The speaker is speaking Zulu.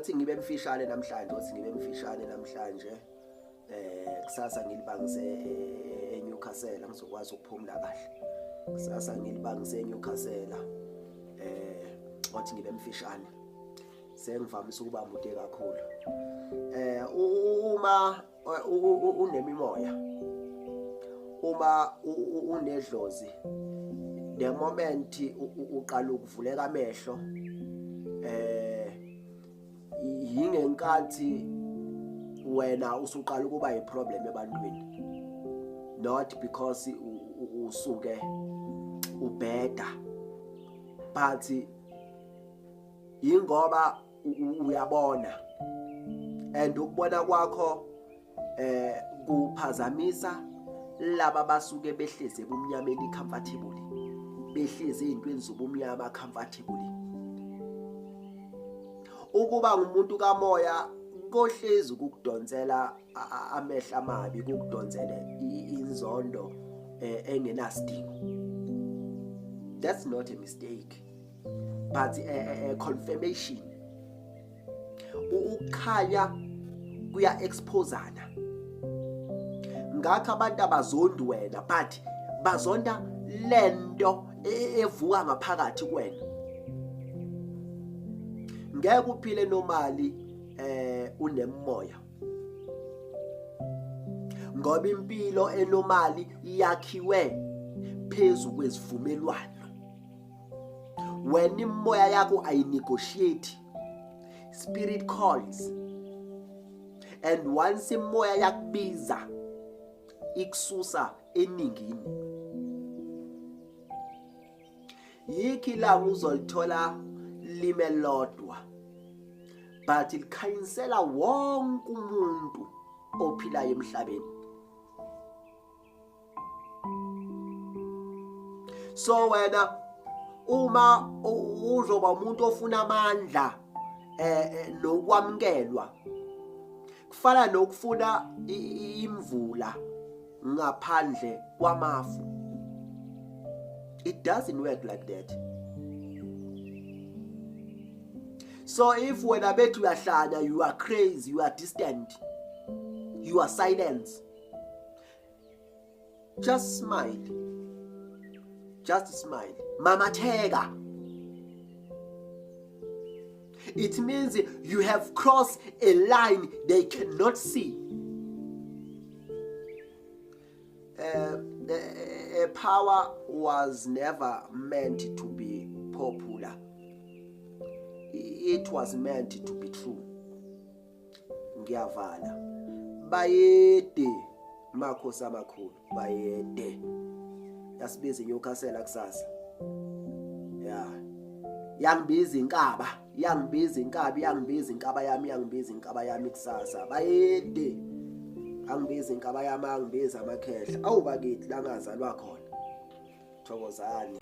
Othi ngibe mfishane namhlanje, othi ngibe mfishane namhlanje. Kusasa ngilibangise eNewcastle, ngizokwazi ukuphumula kahle. Kusasa ngilibangise eNewcastle. Othi ngibe mfishane. Sengivamise ukuba mude kakhulu. Uma unemimoya, uma unedlozi, the moment uqala ukuvuleka amehlo, yingenkathi wena usuqala ukuba yiproblem ebantwini, not because usuke ubheda, but ingoba uyabona, and ukubona kwakho kuphazamisa laba basuke behlezi ebumnyameni comfortably, behlezi ezintweni zobumnyama comfortably. Ukuba ngumuntu kamoya kohlezi ukukudonsela amehlo amabi, kukudonsele inzondo engenasidingo. That's not a mistake, but a confirmation. Ukukhanya kuya exposana. Ngakho abantu abazondi wena, but bazonda lento evuka ngaphakathi kuwena. Ngeke uphile normally unemoya, ngoba impilo enormali yakhiwe phezu kwezivumelwano. Wena imoya yakho ayinegotiate, spirit calls, and once imoya yakubiza ikususa eningini. Yikho ilanga uzolithola lime lodwa, but likhanyisela wonke umuntu ophilayo emhlabeni. So wena uma uzoba umuntu ofuna amandla nokwamkelwa, kufana nokufuna imvula ngaphandle kwamafu. It doesn't work like that. So if wena bethi uyahlanya, you are crazy, you are distant, you are silent, just smile, just smile, mamatheka. It means you have crossed a line they cannot see. Power was never meant to be popular. It was meant to be true. Ngiyavala. Bayede makhosi amakhulu, bayede. Yasibiza iNewcastle kusasa. Yeah. Yangibiza inkaba, yangibiza inkabi, yangibiza inkaba yami, yangibiza inkaba yami kusasa. Bayede. Angibiza inkaba yami, angibiza amakhehla. Awu bakithi la ngazalwa khona. Thokozani.